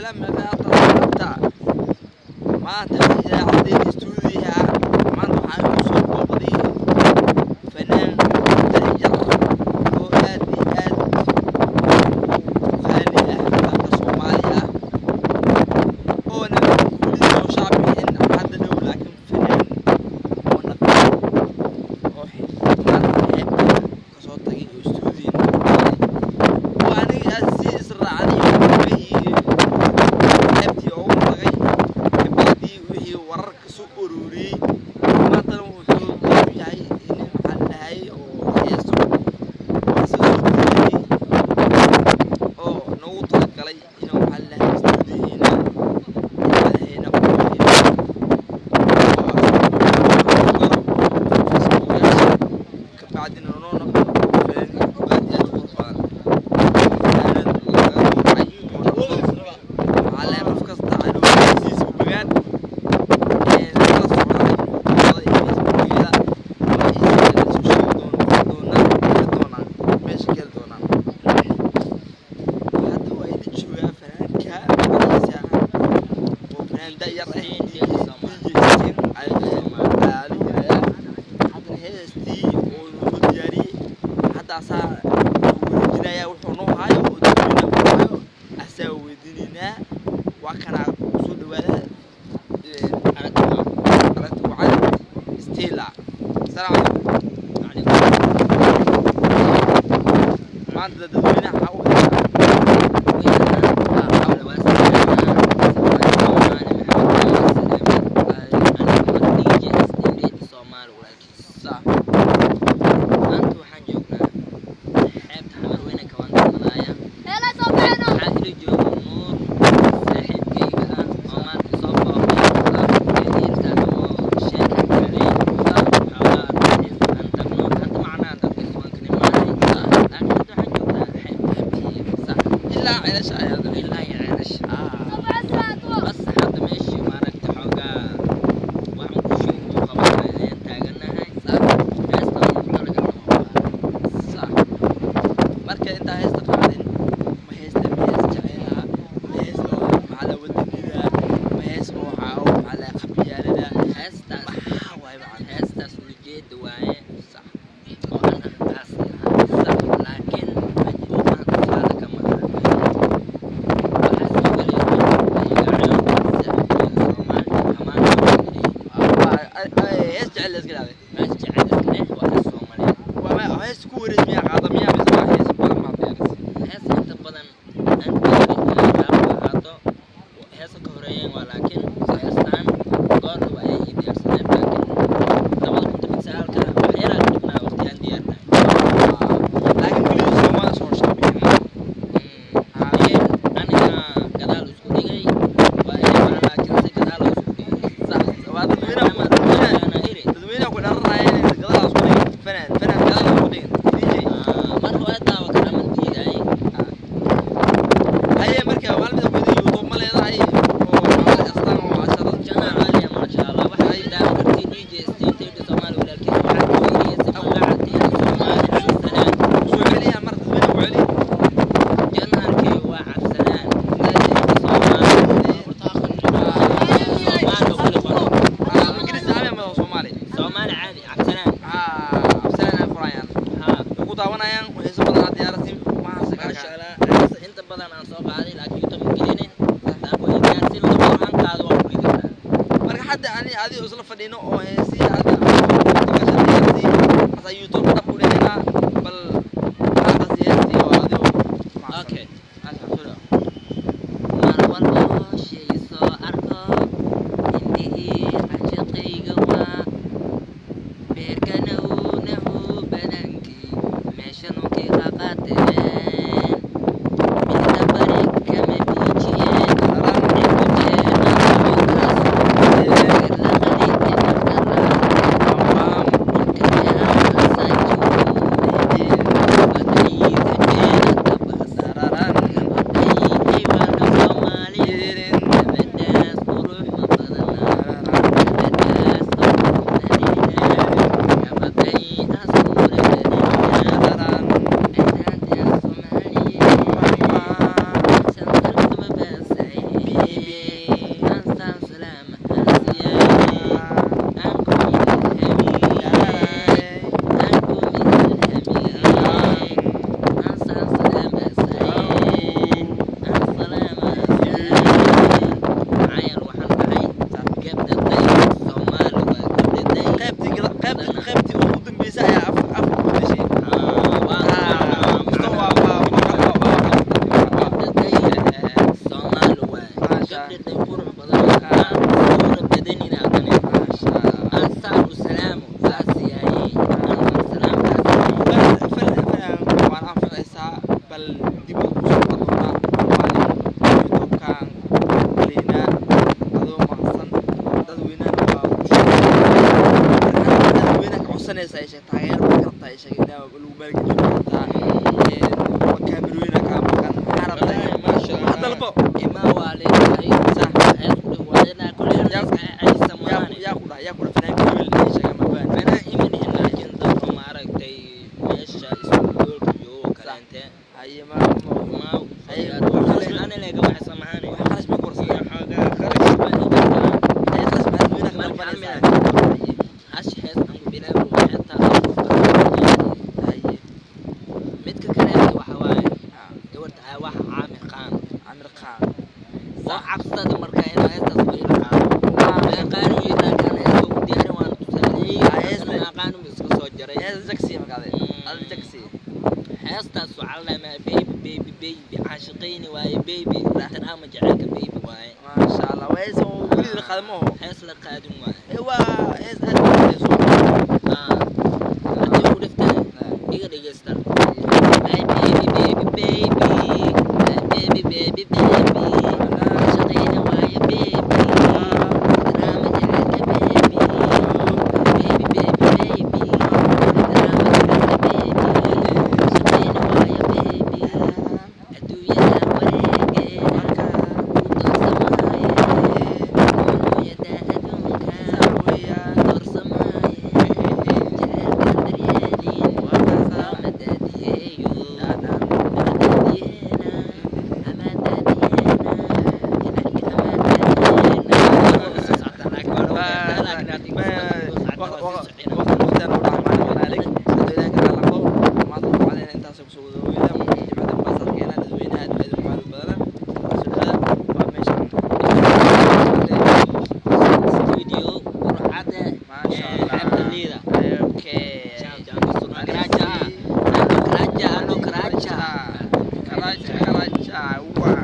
Salaam maanta idaacadeeda stuudiyaha maanta waxaan ku soo booqday fanaan da'yar oo aad iyo aad u qaali ah, dalka Soomaali ah, oona weli soo shaac bixin hadda dhow, laakiin fanaan oo naqan oo maanta xeebta kasoo tagay oo stuudiya oo aniga aad si israacday wixii xeebtii ugu tagay, kabacdii wixii warar kasoo ururiyey. Maantana wuxuu diyaar u yahay in maxaa la dhahay oo heeso oo soo diyaariyey oo noogu talagalay inuu maxaa la dhahay stuudiyihiina madaxeyna ku facebookyasha, kabacdina noo noqdo fanaaniin aad iyo aad u qurux badan, fanaanad laga duucay oo noqdo maxaa la qof kasta calooshiisa u bogaan kala socday facebookyada magaciisa soo sheegi doona doonaan meesha ka heli doonaan. Hadda waa ila joogaa fanaanka magaciisa oo fanaan da'yar ah, DJ Stiin ayaa la yiraahdaa. Haddana heestii oo noo diyaariyey haddaasaa wareejinayaa, wuxuu noo haayo oo dadweynaha ku haayo asaa weydiinaynaa. Waa kanaa kusoo dhawaada aragti wacan Stella. Salaam calaykum. Maanta dadweynaha waxaa u haysaa sax. Maanta waxaan joognaa xeebta Xamarweyne, Kawaantamadaaya. Waxaa ila jooga Nuur, saaxiibkayga ah, oo maanta soo booqday oo sheeka kacday xoogaa dalxiis aan tagno. Hadda macnaha dalxiis waan ka nimaanay, laakiin hadda waxaan joognaa xeebtii. Sax, ilaa ceelasha ayaa ilaa iyo ceelasha. Bas hadda meeshii maaragta xoogaa waxaan ku sheego qabanay ayaan taaganahay. Heestan ugu talagalna waa Sax. Marka intaa heesta qaadin, ma heesta, ma hees jaceylaha, ma hees oo maxaa la wadanida, ma hees oo waxaa oo maxaa la qabyaalada? Heestaas maxaa waaye macana? Heestaas ulajeeda waaye. Sax. Oo aan ah taas lahaa, laakiin buuqan tusaale kama aha. Waxaa soo gelayso ayaga Soomaali amaan. Hees jecel la iska dhaaday. Hees jecel iska dheh, waa hees Soomaaliyeed. Waa ma hees ku wareej miyaa qaada miyaa mise waa hees badan maa diyaarisay? Hees inta badan aan diyaari qaabka ahaato heesa ka horeeyeen waa, laakiin heestan goor dhow ayay ii diyaarsaneen, laakiin 2019-ka wax yaraa ka dhignaa waqti aan diyaarnay. Laakiin weli sooma soo shaabixin. Aniga gadaal isku dhigay waa inay laakiinse gadaal isku dhigay. Sax, waa dadweynaha dadweynaha ku dharanaya inay gadaal isku dhigin. Fanaan fanaan gadaal isku dhigin DJ. Mar waa daawa karaman diiday. Haye, marka hal mid weydiin, YouTube ma leedahay oo maxaa astaan oo casharada? Channel caaliya, maasha Allah. Waxaad daawa kartiin DJ Stiin Soomaali walaalkiis. Waxaad ku fiiriyeysa magaca Tiida Soomaali Cabsanaan. Soo celiya mar dadweynaha ku celi. Channelkii waa Cabsanaan Tiida Soomaali Soomaali oo kuli qoro. Ingiriis caadi ama Soomaali? Soomaali caadi, Cabsanaan. Cabsanaan ay furayaan. Haa. Way ku daawanayaan heeso badan aad diyaarasay maxaase Maasha ka Allah, heesa inta badan aan soo qaaday laakiin YouTube ma gelinin. Laakiin waa diyaarsin, laba aan qaado waa ku ridi karaa. Marka hadda ani adiga isla fadhino oo heesii adiga diyaarsay asa YouTube dhab ku dhehenaa, bal maxaas heestii oo adigo? Okay. Mar walbo shay soo arko indhihii cashaqayga waa beerkana unahu badankii meeshanukii qaqateen midda bari kama biijiyeen. rabtaa ii sheeg, taageero ma ka rabtaa ii sheeg, inaa lagu maalgeliyo ma rabtaa, kaamirooyina kaa maqan, maxaa rabtaa? Wallaahi, maasha Wax Allah. dalbo. Imaa waa leedahay. Sax. Hees ku dhow waa leedahay. Kulli ana Yaa- iska caysa yaa maahane. Yaa ku dhahay, yaa ku dhahay fanaanka hebel ii sheeg ama baan? Anaa iman hin, laakiin dadka maaragtay meesha iskuulka joogo kaleente. Haye, ma Ma Haye, ana leega waxaysa mahane. Wax kharash ma ku Iyo warsadaa? xoogaa kharash baa i jirtaa. Haye, kharash maxaad dadweynaha ka Marka hal dalbanaysaa? mid hash hees aan ku bilaabo waxay tahay Haye. Midka kaleete waxa waaye Ha. Gabarta ah waxa Caamir Khan. Camir Khan. Oo cabsada marka inuu heestaas ku ila qaado. Aqaanu yidhaa heesta ku diyaarin waan tusaaleeyey. Heesta- Aqaanu iska soo jaray. Hees jagsi markaade ada jagsi. Heestaas waxaa la dhahaa baby baby baby caashiqayni waaye, baby intan ama jacaylka baby waaye. Maasha Allah, waa hees oo weli la qaado ma oho. Hees la qaadin waaye. Ee, waa hees aad u heeso. Ah, haddii ku dhiftaa iga dhegeysta. My baby baby baby, my baby baby baby, caashiqayni waaye baby, intan ama jacaylka baby, baby baby baby, intan ama jacaylka baby, caashiqayni waaye baby, adduunyada wareegeeda Karacha, karacha, wow.